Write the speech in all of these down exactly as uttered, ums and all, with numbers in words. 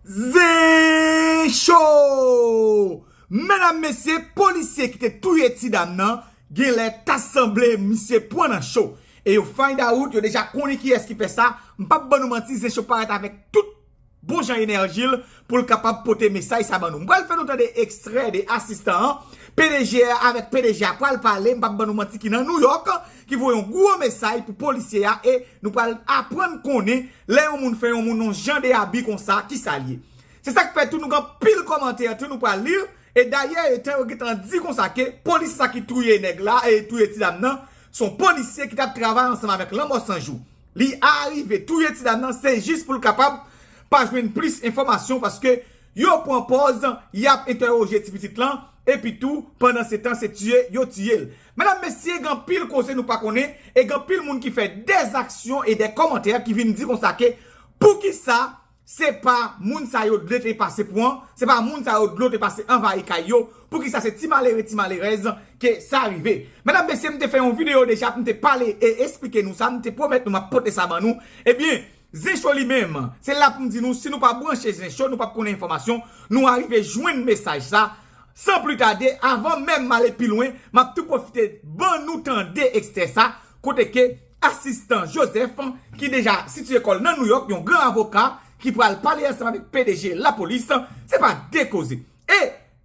Zen cho! Medam, mesye, polisye ki te touye ti dam nan, genlè ta sanble misye pran nan cho. E yo find out, yo deja konnen kiyès ki fè sa. M p ap ban nou manti, Zen Cho parèt avèk tout bon jan enèji l pou l kapab pote mesaj sa ban nou. M pral fè nou tande ekstrè de asistan an, P D G a avèk P D G a pral pale, m p ap ban nou manti, ki nan Nouyòk, ki voye yon gwo mesaj pou polisye a, e nou pral aprann konnen lè yon moun fè yon moun yon jan de abi konsa, kisa l ye. Se sa k fè tou nou gen anpil kòmantè tou nou pral li, e dayè etan yo gentan di konsa ke polisye sa ki touye nèg la, e touye ti dam nan, se yon polisye ki t ap travay ansanm avèk Lanmò San Jou. Li arive touye ti dam nan, se jis pou l kapab pa jwenn plis enfòmasyon, paske yo pran pòz y ap entèwoje ti pitit lan, epi tou, pandan se tan, se tiye yo tiye l. Medam, mesye, gen anpil koze nou pa konnen, e gen anpil moun ki fè dèzaksyon e dè kòmantè ki vin di konsa ke poukisa se pa moun sa yo dlo te pase pran, se pa moun sa yo dlo te pase anvayi kay yo, poukisa se ti malere, ti malerèz ke sa rive. Medam, mesye, m te fè yon videyo deja pou m te pale e esplike nou sa, m te pwomèt nou m ap pote sa ban nou. Ebyen, Zen Cho li menm, se la pou m di nou, si nou pa branche Zen Cho, nou p ap konnen enfòmasyon, nou arive jwenn mesaj sa. San pli tade, avan menm m ale pi lwen, m ap tou pwofite ban nou tande ekstrè sa, kote ke asistan Joseph, ki deja sitiye kò l nan Nouyòk, yon gran avoka, ki pral pale ansanm avèk P D G lapolis, se pa de koze. E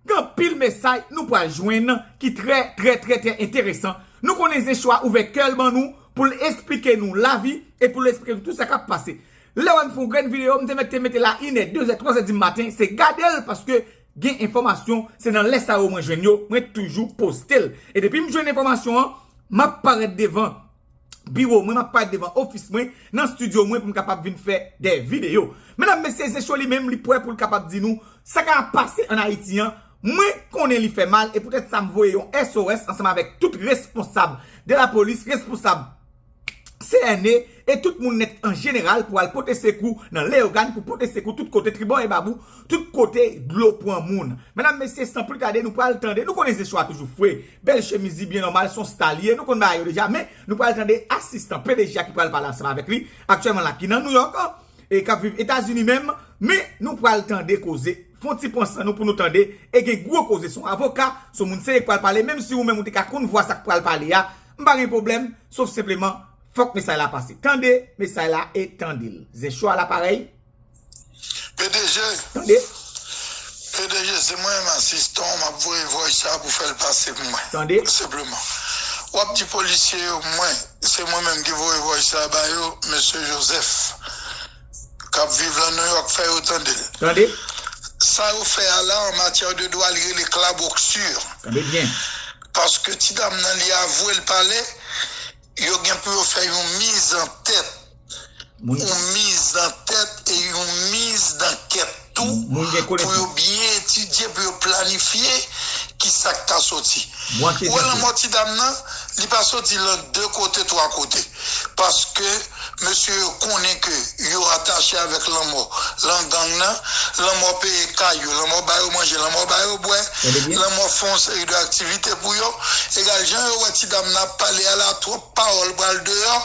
gen anpil mesaj nou pral jwenn ki trè, trè, trè, trè enteresan. Nou konnen Zen Cho a ouvè kè l ban nou pou l esplike nou lavi e pou l esplike nou tout sa k ap pase. Lè w wè m fè yon grenn videyo, m te mèt te mete la inè, dezè, twazè di maten, se gade l paske gen enfòmasyon, se nan lè sa yo mwen jwenn yo, mwen toujou poste l. E depi m jwenn enfòmasyon an, m ap parèt devan biwo mwen, m ap parèt devan ofis mwen, nan estidyo mwen pou m kapab vin fè de videyo. Medam, mesye, Zen Cho li menm, li prè pou l kapab di nou sa k ap pase ann Ayiti an. Mwen konnen li fè mal, e poutèt sa m voye yon S O S ansanm avèk tout responsab de lapolis, responsab C N E, e tout moun nèt an jeneral pou al pote sekou nan Leyogàn, pou pote sekou tout kote, tribò e babou, tout kote dlo pran moun. Medam, mesye, san pli tade, nou pral tande. Nou konnen Zen Cho a toujou fre. Bèl chemiz li, byen nòmal, se yon sta li ye. Nou konn bagay yo deja, men nou pral tande asistan P D G a ki pral pale ansanm avèk li aktyèlman la, ki nan Nouyòk, e k ap viv Etazini menm. Men nou pral tande koze. Fè yon ti pran san nou pou nou tande. E gen gwo koze. Se yon avoka, se yon moun serye k pral pale. Menm si ou menm ou te ka konn vwa sa k pral pale a, m pa gen pwoblèm. Sof senpleman, fòk mesaj la pase. Tande mesaj la e tande l. Zen Cho a la parèy. P D G. Tande. P D G, se mwen menm asistan w, m ap voye voice sa pou fè l pase pou mwen. Tande. Senpleman. W ap di polisye yo, mwen, se mwen menm ki voye voice sa ba yo, mesye Joseph, k ap viv lan Nouyòk, fè yo tande l. Tande. Sa yo fè a la, an matyè de dwa, li rele klaboksyè. Tande byen. Paske ti dam nan, li avwe l pale, yo gen pou yo fè yon mizantèt. Moun yon mizantèt e yon mizankèt tou, moun gen pou yo konesans, byen etidye, pou yo planifye ki sa k ta soti. Branche Zen Cho. Lanmò ti dam nan, li pa soti lan de kote, twa kote. Paske mesye yo konnen ke yo atache avèk lanmò lan gang nan, lanmò peye kay yo, lanmò ba yo manje, lanmò ba yo bwè, tande byen, lanmò fè yon seri de aktivite pou yo. Egal, jan yo wè ti dam nan ap pale a la, twòp pawòl pral deyò,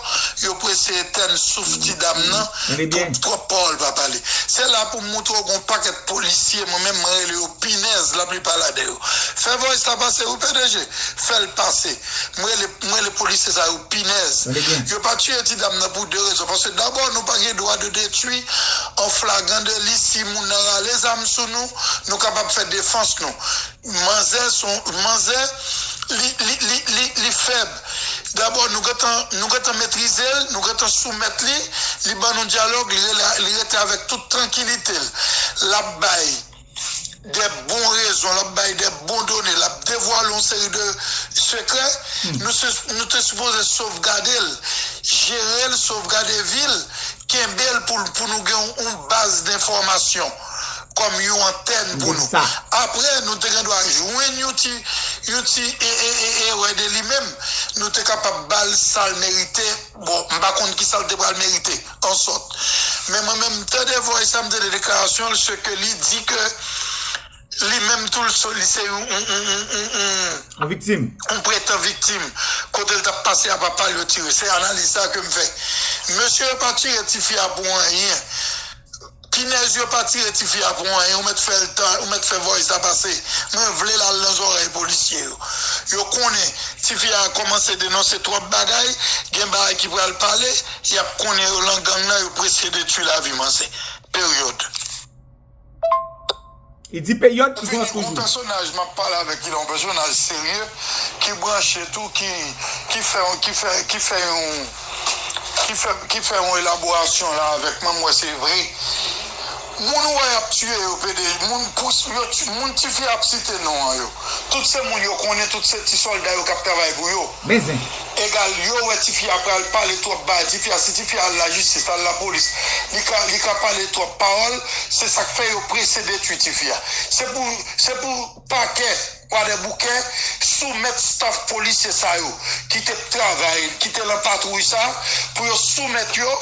yo prese etèn souf ti dam nan, tande byen, pou twòp pawòl pa pale. Se la pou m moutre w gen yon pakèt polisye, mwen menm mwen rele yo pinèz, laplipa ladan yo. Fè voice la pase wi, P D G, fè l pase. Mwen rele, mwen rele polisye sa yo pinèz. Tande byen. Yo pa tiye ti dam nan pou de rezon. Paske dabò, nou pa gen dwa de detwi an flagran deli, si moun nan rale zam sou nou, nou kapab fè defans nou. Manzè se yon, manzè, li, li, li, li, li fèb. Dabò, nou gentan, nou gentan metrize l, nou gentan soumèt li, li ban nou dyalòg, li rele, li rete avèk tout trankilite l. L ap bay de bon rezon, l ap bay de bon done, l ap devwale yon seri de sekrè. Hmm. Nou se, nou te sipoze sovgade l, jere l, sovgade vi l, kenbe l pou, pou nou gen yon, yon baz denfòmasyon kòm yon antèn pou nou. Apre, nou te gen dwa jwenn yon ti, yon ti e, e, e, erè de li menm. Nou te kapab ba l sa l merite. Bon, m pa konn ki sa l te pral merite, an sòt. Men mwen menm, m tande voice sa, m tande deklarasyon l, se ke li di ke li menm tou, l se, li se yon, yon, yon, yon, yon, yon, yon viktim, yon pretan viktim. Kote l t ap pase a, papa l yo tire. Se analiz sa ke m fè. Mesye yo pa tire tifi a pou anyen. Pinèz, yo pa tire tifi a pou anyen, ou mèt fè l tan, ou mèt fè voice la pase. Mwen vle l al nan zòrèy polisye yo. Yo konnen tifi a kòmanse denonse twòp bagay, gen bagay ki pral pale, y ap konnen yo lan gang nan, yo prèske detwi lavi manzè. Peryòd. Li di peryòd ki pran toujou. Yon pèsonaj, m ap pale avèk li la, yon pèsonaj serye, ki branche tou, ki, ki fè, ki fè, ki fè yon, ki fè, ki fè yon elaborasyon la avèk mwen, m wè se vre. Moun ou wè y ap tiye yo, pede, moun pous, yo, moun tifi ap site non an yo. Tout se moun yo konnen, tout se ti sòlda yo k ap travay pou yo. Men zen. Egal, yo wè tifi a pral pale twòp bagay, tifi a, si tifi a al lajistis, al lapolis, li ka, li ka pale twòp pawòl, se sa k fè yo prese detwi tifi a. Se pou, se pou pakè Kwadèboukè soumèt staff polisye sa yo ki te travay, ki te lan patwouy sa, pou yo soumèt yo,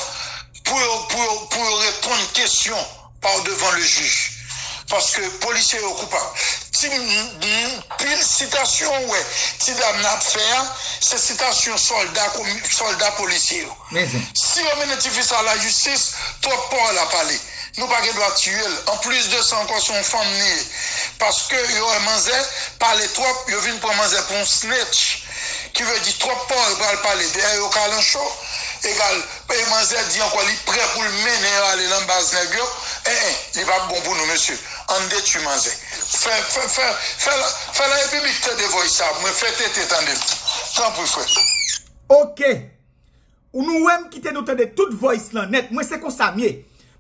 pou yo, pou yo, pou yo reponn kesyon pa w devan le jij. Paske polisye yo koupab. Ti pil sitasyon ou wè ti dam nan ap fè a, se sitasyon sòlda, sòlda polisye yo. Si yo mennen tifi sa lajistis, twòp pawòl ap pale. Nou pa gen dwa tiye l. Anplis de sa ankò, se yon fanm li ye. Paske yo wè manzè pale twòp, yo vin pran manzè pou yon snitch. Ki vle di twòp pawòl pral pale. Dèyè yo kalancho, egal, e manzè di ankò li prè pou l mennen yo ale lan baz nèg yo. En, en, li p ap bon pou nou, mesye. Ann detwi manzè. Fè, fè, fè, fè, fè Larepiblik tande voice sa, mwen fè tete tande m. Tanpri, frè. Ok. Ou nou wè m kite nou tande tout voice lan nèt. Mwen se konsa m ye.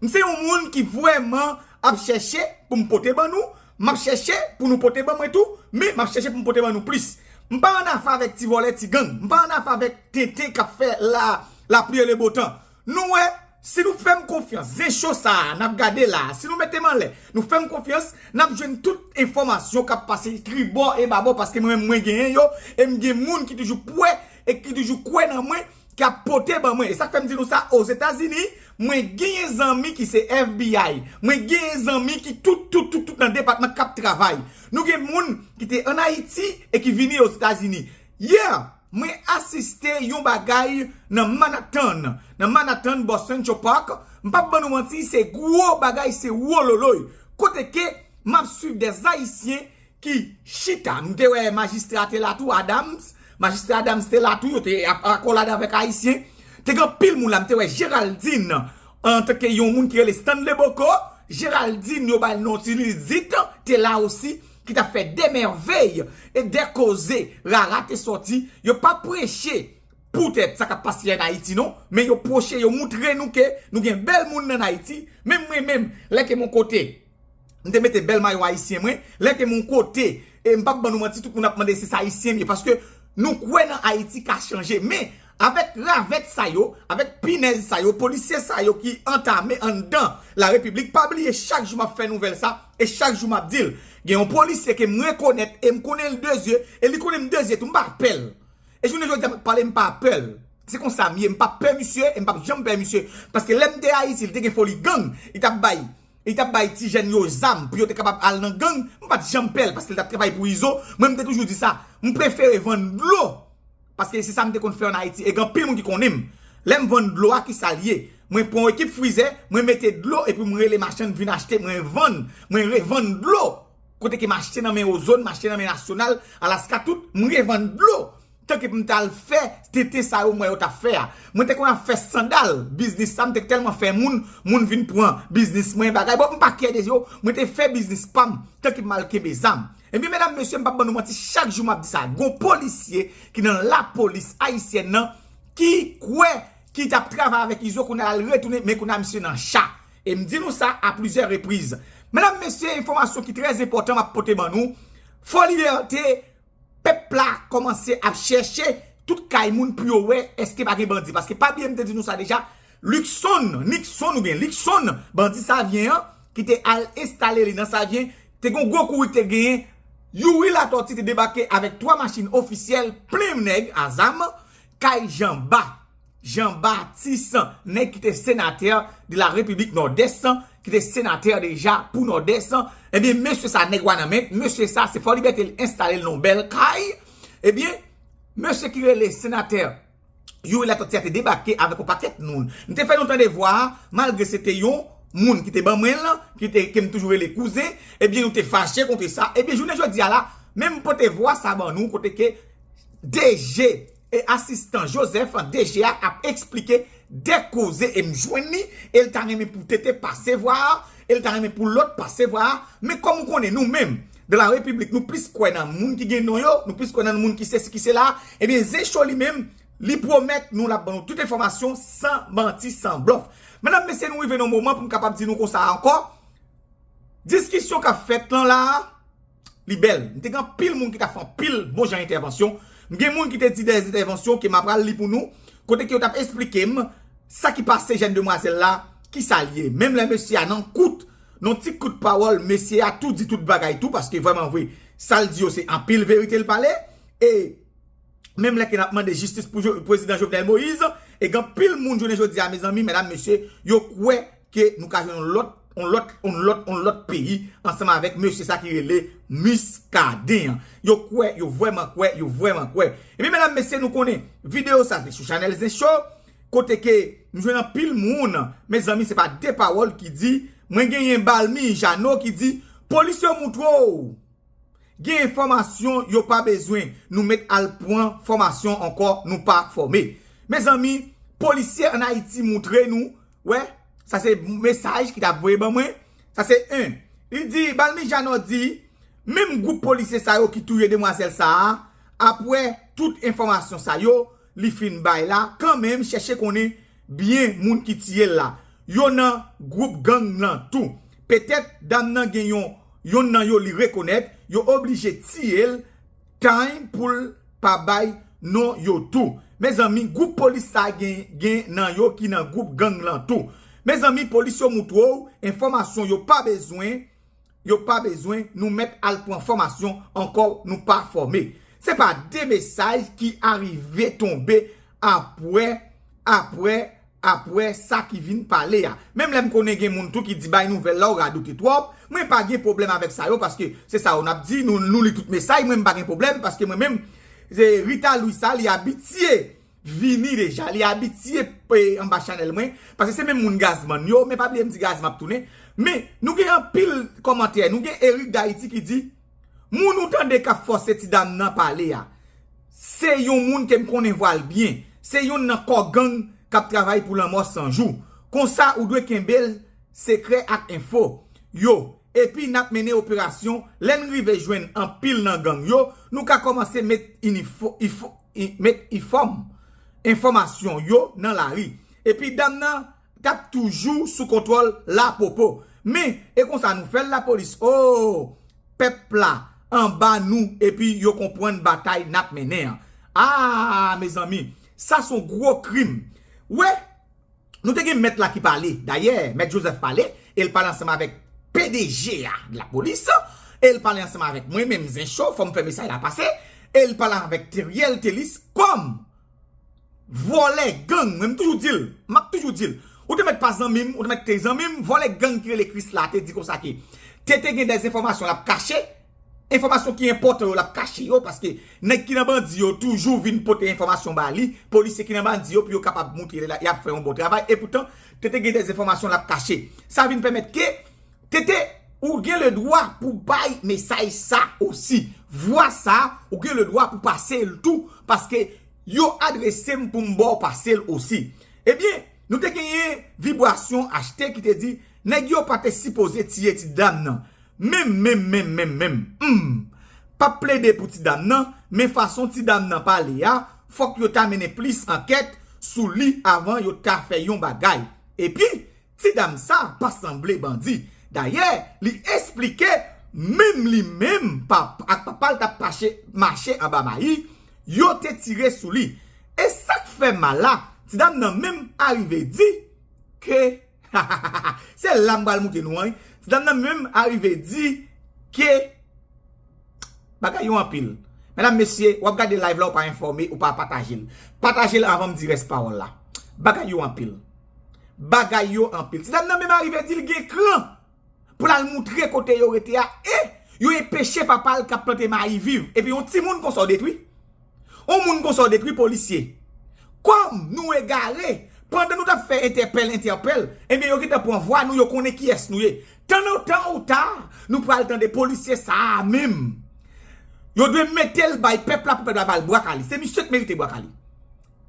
M se yon moun ki vrèman ap chèche pou m pote ban nou. M ap chèche pou nou pote ban mwen tou. Men m ap chèche pou m pote ban nou plis. M pa ann afè avèk ti vòlè, ti gang. M pa ann afè avèk tenten k ap fè la, lapli e lebotan. Nou wè, si nou fè m konfyans, zen cho sa a n ap gade la a, si nou mete m anlè, nou fè m konfyans, n ap jwenn tout enfòmasyon k ap pase tribò e babò, paske mwen menm mwen genyen yo, e m gen moun ki toujou pwè e ki toujou kwè nan mwen, k ap pote ban mwen. E sa k fè m di nou sa, Ozetazini, mwen genyen zanmi ki se FBI. Mwen genyen zanmi ki tout, tout, tout, tout nan depatman k ap travay. Nou gen moun ki te ann Ayiti e ki vini Ozetazini. Yè, mwen asiste yon bagay nan Manhattan, nan Manhattan, bò Central Park. M p ap ban nou manti, se gwo bagay, se wololoy. Kote ke m ap swiv dè Ayisyen ki chita. M te wè majistra te la tou, Adams. Majistra Adams te la tou, yo te ap akolade avèk Ayisyen. Te gen anpil moun la, m te wè Géraldine, antanke yon moun ki rele Stanley Boko, Géraldine, yo ba l non Tilizit, te la osi, ki t ap fè dè mèvèy e dè koze. Rara te sòti, yo pa preche poutèt sa k ap pase ann Ayiti non, men yo pwoche, yo moutre nou ke nou gen bèl moun ann Ayiti. Menm mwen menm, lè ke m yon kote, m te mete bèl mayo ayisyen mwen, lè ke m yon kote, e m p ap ban nou manti, tout moun ap mande si se ayisyen m ye, paske nou kwè nan Ayiti ka chanje. Men, avèk ravèt sa yo, avèk pinèz sa yo, polisye sa yo ki antame anndan Larepiblik, pa bliye chak jou m ap fè nouvèl sa, e chak jou m ap di l. Gen yon polisye ke m rekonèt e m konnen l de zye, e li konnen m de zye tou, m pa pè l. E jounen jodi a m ap pale, m pa pè l. Se konsa m ye, m pa pè misye e m p ap janm pè misye. Paske lè m te Ayiti, li te gen foli gang, li t ap bay, li t ap bay ti jèn yo zam pou yo te kapab al nan gang, m pa t janm pè l paske li t ap travay pou Izo. Mwen, m te toujou di sa, m prefere vann dlo. Paske se sa m te konn fè ann Ayiti. E gen anpil moun ki konnen m. Lè m vann dlo a, ki sa l ye? Mwen pran yon ekip frizè, mwen mete dlo epi mwen rele machann vin achte, mwen vann, mwen revann dlo. Kote ke m achte nan men Ozone, m achte nan men Nasyonal, Alaska, tout, m revann dlo. Tanke pou m t al fè tenten sa yo m wè yo t ap fè a. Mwen te konn ap fè sandal, biznis sa m te tèlman fè moun, moun vin pran biznis mwen, bagay. Bon, m pa kè de yo, mwen te fè biznis pa m, tanke m al kenbe zam. Ebyen, medam, mesye, m p ap ban nou manti, chak jou m ap di sa. Gon polisye ki nan lapolis ayisyèn nan ki kwè ki t ap travay avèk Izo, kounye a l retounen, men kounye a misye nan cha. E m di nou sa a plizyè repriz. Medam, mesye, enfòmasyon ki trè enpòtan m ap pote ban nou. Fò Libète, pèp la kòmanse ap chèche tout kay moun pou yo wè èske pa gen bandi. Paske pa bliye m te di nou sa deja, Luckson, Nixon oubyen Luckson, bandi Savyen an, ki te al enstale li nan Savyen, te gen yon gwo kouri ki te genyen. Youri Latortue te debake avèk twa machin ofisyèl plen nèg a zam, kay Jean Ba, Jean Baptiste, nèg ki te senatè de la Repiblik Nòdès, ki te senatè deja pou Nòdès. Ebyen, mesye sa, nèg Wanament, mesye sa, se Fò Libète l enstale l nan yon bèl kay. Ebyen, mesye ki rele senatè Youri Latortue a te debake avèk yon pakèt moun. M te fè nou tande vwa a, malgre se te yon moun ki te ban mwen l, ki te, ke m toujou rele kouzen, ebyen, nou te fache kont sa. Ebyen, jounen jodi a la, menm pote vwa sa ban nou, kote ke D G e asistan Joseph, D G a ap eksplike de koze e m jwenn li, e l ta renmen pou T T pase vwa a, e l ta renmen pou lòt pase vwa a. Men kòm ou konnen, nou menm, dans la République, nou plis kwè nan moun ki gen non yo, nou plis kwè nan moun ki sesi, ki sela. Ebyen, Zen Show li menm, li pwomèt nou l ap ban nou tout enfòmasyon san manti, san blòf. Medam, mesye, nou rive nan moman pou m kapab di nou konsa ankò. Diskisyon k ap fèt lan la a, li bèl. M te gen anpil moun ki t ap fè anpil bon jan entèvansyon. M gen moun ki te di de entèvansyon ke m ap pral li pou nou, kote ke yo t ap esplike m sa ki pase jèn demwazèl la, ki sa l ye. Menm lè mesye a nan kout, nan ti kout pawòl, mesye a tou di tout bagay tou, paske vrèman vre, sa l di yo se anpil verite l pale, e menm lè ke n ap mande jistis pou Jo- prezidan Jovenel Moïse, e gen anpil moun jounen jodi a, mezanmi, medam, mesye, yo kwè ke nou ka jwenn yon lòt, yon lòt, yon lòt, yon lòt peyi ansanm avèk mesye sa ki rele Muscadin an. Yo kwè, yo vrèman kwè, yo vrèman kwè. Ebyen, medam, mesye, nou konnen videyo sa se sou chanèl Zen Show, kote ke m jwenn anpil moun, mezanmi, se pa de pawòl ki di, mwen genyen Balmy Jeannot ki di, polis yo moutre w gen enfòmasyon yo pa bezwen, nou mèt al pran fòmasyon ankò, nou pa fòme. Mezanmi, polisye ann Ayiti moutre nou, wè, sa se mesaj ki t ap voye ban mwen, sa se en. Li di, Balmy Jeannot di, menm gwoup polisye sa yo ki touye demwazèl sa a, apre tout enfòmasyon sa yo, li fin bay la, kanmenm chèche konnen byen moun ki tiye l la. Yo nan gwoup gang lan tou. Petèt dam nan gen yon, yonn nan yo li rekonèt, yo oblije tiye l, time pou l pa bay non yo tou. Mezanmi, gwoup polis sa gen, gen nan yo ki nan gwoup gang lan tou. Mezanmi, polis yo moutre w enfòmasyon yo pa bezwen, yo pa bezwen, nou mèt al pran fòmasyon ankò, nou pa fòme. Se pa de mesaj ki arive tonbe apre, apre, apre sa ki vin pale a. Menm lè m konnen gen moun tou ki di bay nouvèl la, w radote twòp, mwen pa gen pwoblèm avèk sa yo, paske se sa yo n ap di, nou, nou li tout mesaj, mwen m pa gen pwoblèm, paske mwen menm, se Rita Louis sa, li abitye vini deja, li abitye, e, anba chanèl mwen, paske se menm moun Gazman yo, men pa bliye m di Gazman ap tounen, men nou gen anpil kòmantè, nou gen Eric D'Haïti ki di, moun ou tande k ap fòse ti dam nan pale a, se yon moun ke m konnen vwa l byen, se yonn nan kò gang k ap travay pou lanmò san jou, konsa ou dwe kenbe l sekrè ak enfo yo, epi n ap mennen operasyon, lè n rive jwenn anpil nan gang yo, nou ka kòmanse met inifo, ifo, i- met ifòm, enfòmasyon yo nan lari. Epi dam nan t ap toujou sou kontwòl lapopo. Men, e konsa nou fè l lapolis, o, pèp la anba nou, epi yo konprann batay n ap mennen an. A, mezanmi, sa se yon gwo krim. Wè, nou te gen mèt la ki pale. Dayè, mèt Joseph pale, e l pale ansanm avèk P D G a, lapolis, e l pale ansanm avèk mwen menm, Zen Show, fò m fè mesaj la pase, e l pale avèk Teriel Telis kòm vòlè gang. Mwen, m toujou di l, m ap toujou di l, ou te mèt pa zanmi m, ou te mèt te zanmi m, vòlè gang ki rele Krisla te di konsa ke T T gen dèz enfòmasyon l ap kache, enfòmasyon ki enpòtan yo l ap kache yo, paske nèg ki nan bandi yo toujou vin pote enfòmasyon ba li, polisye ki nan bandi yo, pou yo kapab moutre y ap fè yon bon travay, e poutan, T T gen dèz enfòmasyon l ap kache. Sa vin pèmèt ke T T, ou gen ledwa pou bay mesaj sa osi. Vwa sa, ou gen ledwa pou pase l tou, paske yo adrese m pou m ba w pase l osi. Ebyen, nou te genyen Vibrasyon Achte ki te di, nèg yo pa te sipoze tiye ti dam nan. Menm, menm, menm, menm, menm. Hmm. P ap plede pou ti dam nan, men fason ti dam nan pale a, fòk yo ta mennen plis ankèt sou li avan yo ta fè yon bagay. Epi, ti dam sa pa sanble bandi. Dayè, li esplike, menm li menm pa, ak papa l t ap pache, mache anba mayi, yo te tire sou li. E sa k fè mal la, ti dam nan menm arive di ke se la m pral moute nou an, wi. Ti dam nan menm arive di ke bagay yo anpil. Medam, mesye, w ap gade live la, ou pa enfòme, ou pa pataje l. Pataje l avan m di rès pawòl la. Bagay yo anpil. Bagay yo anpil. Ti dam nan menm arive di l gen kran pou l al moutre kote yo rete a, e yo enpeche papa l k ap plante mayi viv. Epi yon timoun konsa w detwi. Yon moun konsa w detwi, polisye. Kòm nou egare, Pandan nou t ap fè entèpèl, entèpèl, ebyen, yo gentan pran vwa nou, yo konnen kiyès nou ye. Tan ou, tan ou ta, nou pral tande polisye sa a menm. Yo dwe mete l bay pèp la pou pèp la ba l bwa kale. Se misye k merite bwa kale.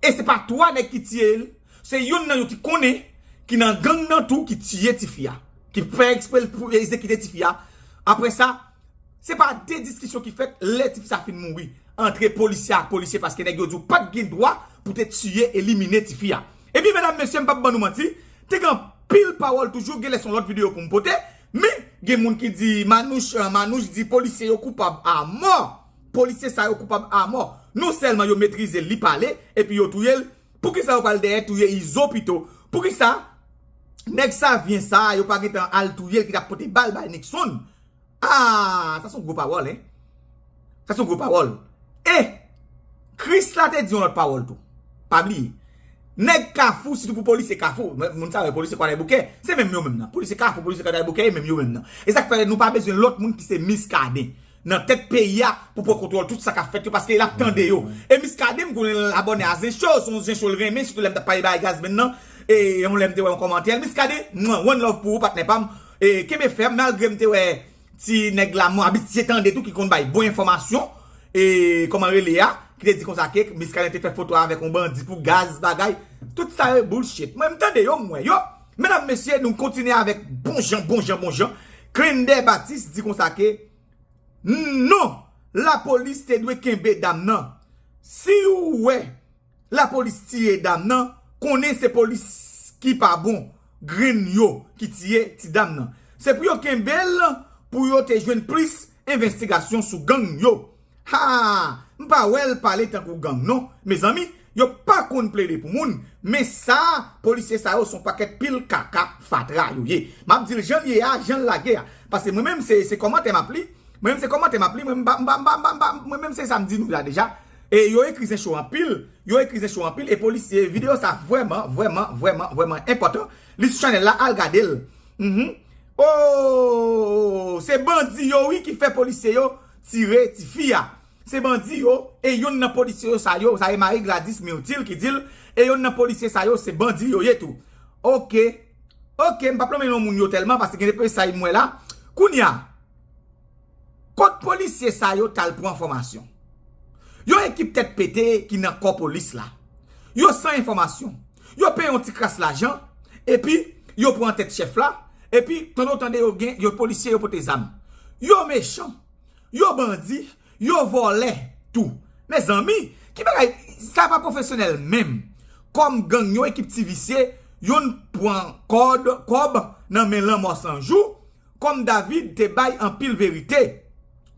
E se pa twa nèg ki tiye l, se youn nan yo ki konnen, ki nan gang nan tou, ki tiye tifi a. Ki fè ekspre l pou egzekite tifi a. Apre sa, se pa de diskisyon ki fèt lè tifi sa fin mouri antre polisye ak polisye, paske nèg yo di w pa t gen dwa pou te tiye, elimine tifi a. Epi, medam, mesye, m p ap ban nou manti, te gen anpil pawòl toujou, gen lè se yon lòt videyo pou m pote, men gen moun ki di, Manouch, eh, Manouch di polisye yo koupab a mò. Polisye sa yo koupab a mò. Non sèlman yo metrize l, li pale, epi yo touye l. Poukisa yo pral dèyè touye Izo pito? Poukisa nèg Savyen sa a, yo pa gentan al touye l ki t ap pote bal bay Nixon? Ah, sa se yon gwo pawòl, en. Sa se yon gwo pawòl. E Kris la te di yon lòt pawòl tou. Pa bliye. Nèg Kafou, sitou pou polisye Kafou, moun sa yo, polisye Kwadèboukè, se menm yo menm nan. Polisye Kafou, polisye Kwadèboukè, e menm yo menm nan. E sa k fè nou pa bezwen lòt moun ki se Miskaden nan tèt peyi a pou pran kontwòl tout sa k ap fèt yo, paske l ap tande yo. E Miskaden, m konnen l abòne a Zen Show, se yon Zen Show l renmen, sitou lè m t ap pale bay Gazman nan, e yon lè m te wè yon kòmantè l. Miskaden, mwen, one love pou ou, patnè pa m. E kenbe fèm, malgre m te wè ti nèg la, mwen abitye tande tou, ki konn bay bon enfòmasyon, e kòman rele a, ki te di konsa ke Miskaden te fè foto avèk yon bandi pou gaz, bagay. Tout sa yo bullshit. Mwen, m tande yo, m wè yo. Medam, mesye, nou kontinye avèk bon jan, bon jan, bon jan. Clender Baptiste di konsa ke non, lapolis te dwe kenbe dam nan. Si ou wè lapolis tiye dam nan, konnen se polis ki pa bon grenn yo ki tiye ti dam nan. Se pou yo kenbe l, pou yo te jwenn plis envestigasyon sou gang yo. Ha! M pa wè l pale tankou gang non. Mezanmi, yo pa konn plede pou moun, men sa, polisye sa yo se yon pakèt pil kaka fatra yo ye. M ap di l jan l ye a, jan l lage a. Paske mwen menm se, se kòmantè m ap li. Mwen menm se kòmantè m ap li. Mwen menm se sa m di nou la deja. E yo ekri Zen Show anpil. Yo ekri Zen Show anpil. E polisye, videyo sa vrèman, vrèman, vrèman, vrèman enpòtan. Li sou chanèl la, al gade l. Mhm. Oh, se bandi yo wi ki fè polisye yo tire tifi a. Se bandi yo, e youn nan polisye yo sa yo, sa e Marie Gladys Myrtil ki di l, e youn nan polisye sa yo se bandi yo ye tou. Ok. Ok, m p ap lonmen non moun yo tèlman, paske gen de mesaj m wè la. Kounye a, kot polisye sa yo t al pran fòmasyon? Yon ekip tèt pete ki nan kò polis la. Yo san enfòmasyon. Yo peye yon ti kras lajan, epi yo pran tèt chèf la, epi tande w tande yo gen, yo polisye, yo pote zam. Yo mechan. Yo bandi, yo vòlè tou. Mezanmi, ki bagay, sa pa pwofesyonèl menm. Kòm gang yo, ekip ti visye, youn pran kòd, kòb nan men lanmò san jou, kòm David te bay anpil verite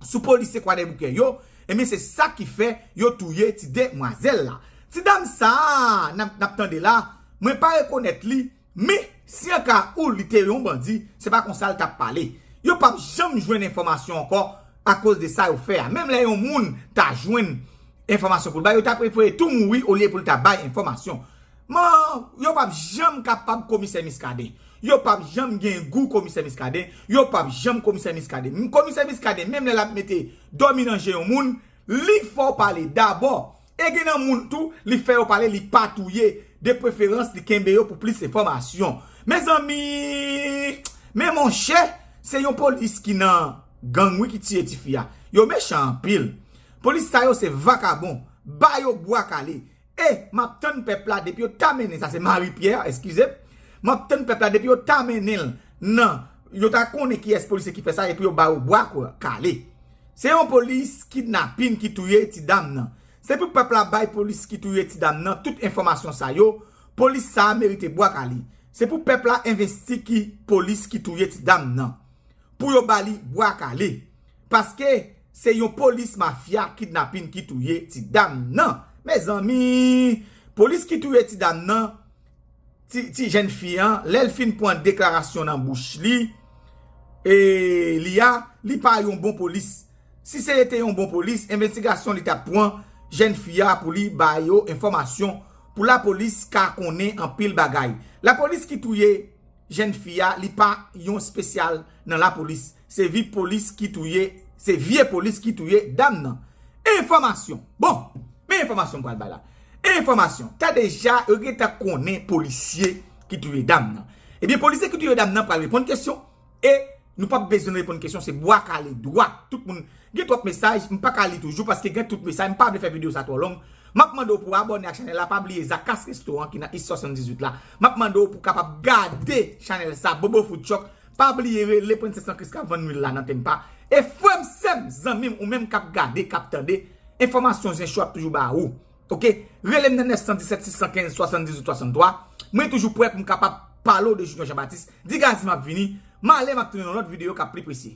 sou polisye Kwadèboukè yo, ebyen se sa ki fè yo touye ti demwazèl la. Ti dam sa a, n ap, n ap tande la, mwen pa rekonèt li, men, si an ka ou li te yon bandi, se pa konsa l t ap pale. Yo p ap janm jwenn enfòmasyon ankò akoz de sa yo fè a. Menm lè yon moun ta jwenn enfòmasyon pou l bay, yo ta prefere tou mouri olye pou l ta bay enfòmasyon. Man, yo p ap janm kapab komisè Miskaden. Yo p ap janm gen gou komisè Miskaden. Yo p ap janm komisè Miskaden. Komisè Miskaden, menm lè l ap mete dòmi nan je yon moun, li fè w pale dabò. E gen nan moun tou, li fè yo pale, li pa touye. De preferans, li kenbe yo pou plis enfòmasyon. Mezanmi, men monchè, se yon polis ki nan gang wi ki tiye tifi a. Yo mechan anpil. Polis sa yo se vakabon. Ba yo bwa kale. E, m ap tann pèp la depi yo ta mennen, sa se Marie Pierre, eskize m. M ap tann pèp la depi yo ta mennen l nan, yo ta konnen kiyès polisye ki fè sa, epi yo ba yo bwa kwa-, kale. Se yon polis kidnapin ki touye ti dam nan. Se pou pèp la bay polis ki touye ti dam nan tout enfòmasyon sa yo. Polis sa a merite bwa kale. Se pou pèp la envesti ki polis ki touye ti dam nan. Pou yo ba li bwa kale. Paske se yon polis mafya kidnapin ki touye ti dam nan. Mezanmi, polis ki touye ti dam nan, ti, ti jèn fi an, lè l fin pran deklarasyon nan bouch li, e li a, li pa yon bon polis. Si se te yon bon polis, envestigasyon li t ap pran jèn fi a pou li ba yo enfòmasyon, pou lapolis ka konnen anpil bagay. Lapolis ki touye jèn fi a, li pa yon espesyal nan lapolis. Se vi polis ki touye, se vye polis ki touye dam nan. Enfòmasyon. Bon, men enfòmasyon m pral bay la. Enfòmasyon. Ta deja, yo gentan konnen polisye ki touye dam nan. Ebyen, polisye ki touye dam nan pral reponn kesyon. E nou p ap bezwen reponn kesyon, se bwa kale dwa. Tout moun gen twòp mesaj, m pa ka li toujou paske gen tout mesaj, m pa vle fè videyo sa twò long. M ap mande w pou w abòne ak chanèl la, pa bliye Zakas Restoran ki nan East swasanndizuit la. M ap mande w pou w kapab gade chanèl sa, Bobo Food Truck. Pa bliye rele Prensès Lankris k ap vann lwil la nan Tenmpa. E frè m, sè m, zanmi m, ou menm k ap gade, k ap tande, enfòmasyon Zen Show ap toujou ba ou. Oke? Rele m nan nèf san disèt, sis san kenz, swasanndizuit, swasanntwa. Mwen toujou prè pou m kapab pale w de Junior Jean Baptiste. Di Gazi m ap vini. M ale, m ap tounen nan lòt videyo k ap pli prese.